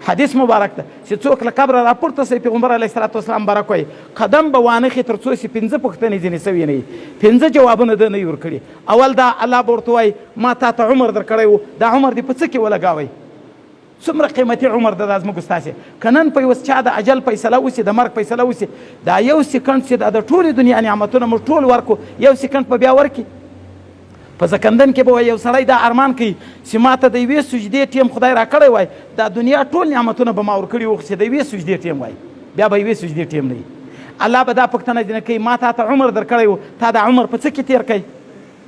حدیث مبارک ده چې څوک له قبره راپورته سي، پیغمبر علیه الصلاة والسلام مبارک وایي، قدم به وانخي تر څو چې پنځه پوښتنې ځینې سوي نه وي، پنځه جوابونه ده نه وي ورکړي. اول دا، الله به ورته وایي، ما تا ته عمر درکړی و، دا عمر دې په څه کې ولګاوی؟ څومره قیمتي عمر ده دا زموږ ستاسې. که نن په یو چا د اجل فیصله وسي، د مرګ فیصله وسي، دا یو سیکنډ چې دا د ټولې دنیا نعمتونه موږ ټول ورکو، یو سیکنډ په بیا ورکي. په زکندن کې به یو سړی دا ارمان کوي چې ما ته د یوې سجدې ټیم خدای راکړی وای، دا دنیا ټول نعمتونه به ما ورکړي وو، چې د یوې سجدې ټیم وای، بیا به یوې سجدې ټیم نه وي. الله به دا پوښتنه ځینې کوي، ما تا ته عمر درکړی و، تا دا عمر په څه کې تیر کړی؟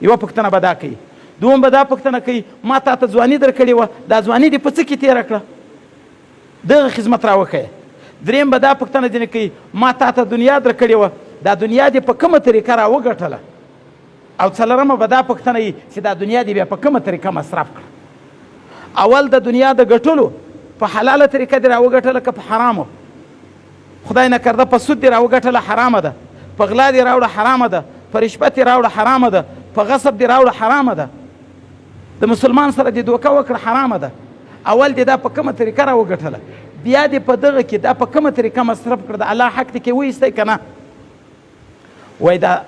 یوه پوښتنه به دا کوي. دوم به دا پوښتنه کوي، ما تا ته ځواني درکړې وه، دا ځواني دې په څه کې تیره کړه؟ دغه خدمت راوښیه. دریم به دا پوښتنه ځینې کوي، ما تا ته دنیا درکړې وه، دا دنیا دې په کومه طریقه راوګټله؟ او څلورمه به دا پوښتنه وي چې دا دنیا دې بیا په کومه طریقه مصرف کړه؟ اول د دنیا د ګټلو په حلاله طریقه دې راوګټله که په حرامو؟ خدای نه کرده په سود دې راوګټله، حرامه ده. په غلا دې راوړه، حرامه ده. په رشوت دې راوړه، حرامه ده. په غصب دې راوړه، حرامه ده. د مسلمان سره دې دوکه وکړه، حرامه ده. اول دې دا په کومه طریقه راوګټله، بیا دې په دغه کې دا په کومه طریقه مصرف کړه، د الله حق دې کې وایستی که نه؟ وای دا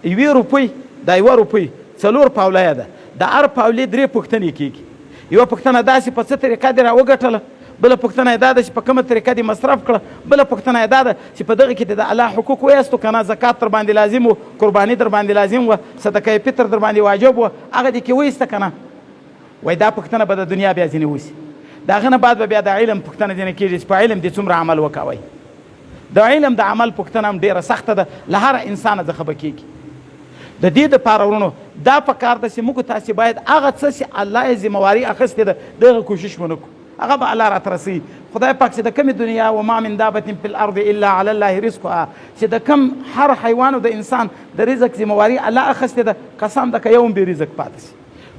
یوې روپۍ، دا یوه روپۍ څلور پاولیه ده، د هر پاولې درې پوښتنې کېږي. یوه پوښتنه داسې په څه طریقه دې راوګټله، بله پوښتنه یې دا ده چې په کومه طریقه دې مصرف کړه، بله پوښتنه یې دا ده چې په دغه کې دې د الله حقوق وایستو که نه، زکات در باندې لازم و، قرباني در باندې لازم وه، صدقه فطر در باندې واجب وه، هغه دې کې وایسته که نه؟ وای دا پوښتنه به د دنیا بیا ځینې وسي. د هغه نه بعد به بیا د علم پوښتنه ځینې کېږي چې په علم دې څومره عمل وکوی. د علم د عمل پوښتنه هم ډیره سخته ده، له هر انسانه څخه به کېږي. د دې دپاره وروڼو دا په کار ده چې موږ تاسې باید هغه څه چې الله یې ذمهواري اخیستې ده دغه کوشش ونه کړو، هغه به الله راته رسوي. خدای پاک چې د کومې دنیا وما من دابة فی الارض الا علی الله رزقها، چې د کوم هر حیوان او د انسان د رزق ذمهواري الله اخیستې ده، قسم ده که یو هم بې رزق پاتې شي.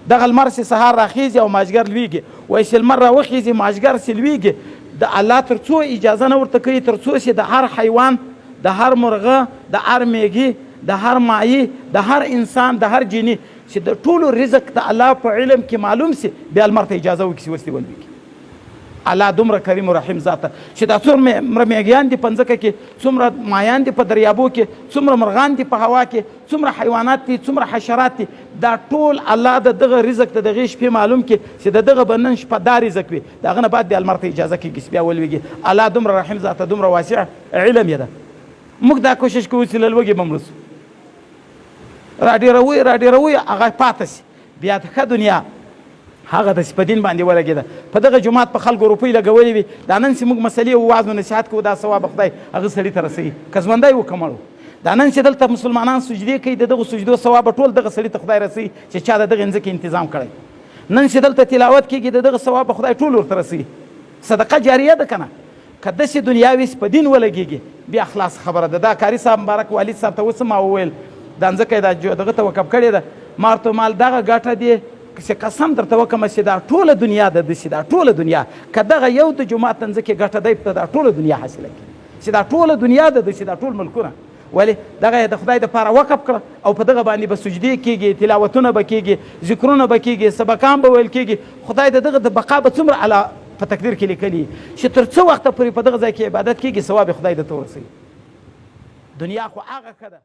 دغه لمر چې سهار راخیږي او مازدیګر لویږي، وایي چې لمر راوخیږي مازدیګر چې لویږي، د الله تر څو اجازه نه ورته کوي تر څو چې د هر حیوان، د هر مرغه، د هر میږي، د هر مایي، د هر انسان، د هر جیني چې د ټولو رزق د الله په علم کې معلوم سي، بیا لمر ته اجازه وکړي چې اوس دې ولویږي. الله دومره کریم و رحیم ذات چې دا څومره میږیان دي په مځکه کې، څومره مایان دي په دریابو کې، څومره مرغان دي په هوا کې، څومره حیوانات دي، څومره حشرات دي، دا ټول الله د دغه رزق د دغې شپې معلوم کې چې د دغه به نن شپه دا رزق وي، د هغه نه بعد بیا لمر ته اجازه کېږي چې بیا ولوېږي. الله دومره رحیم ذات، دومره واسع علم یې ده. موږ دا کوشش کوو چې له لوږې به مړه شو، راډېروي راډېروي هغه پاته شي. بیا د ښه دنیا هغه داسې په دین باندې ولګېده، په دغه جومات په خلکو روپۍ لګولې وي. دا نن چې موږ مسلې او وعظ و نصیحت کوو، دا ثواب خدای هغه سړي ته رسوي که ژوندی و که مړ و. دا نن چې دلته مسلمانان سجدې کوي، د دغو سجدو ثواب ټول دغه سړي ته خدای رسوي چې چا د دغې مځکې انتظام کړی. نن چې دلته تلاوت کېږي، د دغه ثواب خدای ټول ورته رسوي. صدقه جاریه ده که نه؟ که داسې دنیا وي چې په دین ولګېږي، بیا خلاص خبره ده. دا قاري صاحب مبارک والد صاحب ته اوس ما وویل، دا مځکه یې دا دغه ته وقف کړې ده، ما ورته مال دغه ګټه دې چې قسم درته وکړم چې دا ټوله دنیا د ده شي، دا ټوله دنیا که دغه یو د جومات د مځکې ګټه دی په دا ټوله دنیا حاصله کړي، چې دا ټوله دنیا د ده شي، دا ټول ملکونه. ولې دغه یې د خدای دپاره وقف کړه او په دغه باندې به سجدې کېږي، تلاوتونه به کېږي، ذکرونه به کېږي، سبقان به ویل کېږي. خدای د دغه د بقا به څومره الله په تقدیر کې لیکلي چې تر څه وخته پورې په دغه ځای کې عبادت کېږي، ثواب یې خدای ده ته ورسوي. دنیا خو هغه ښه ده.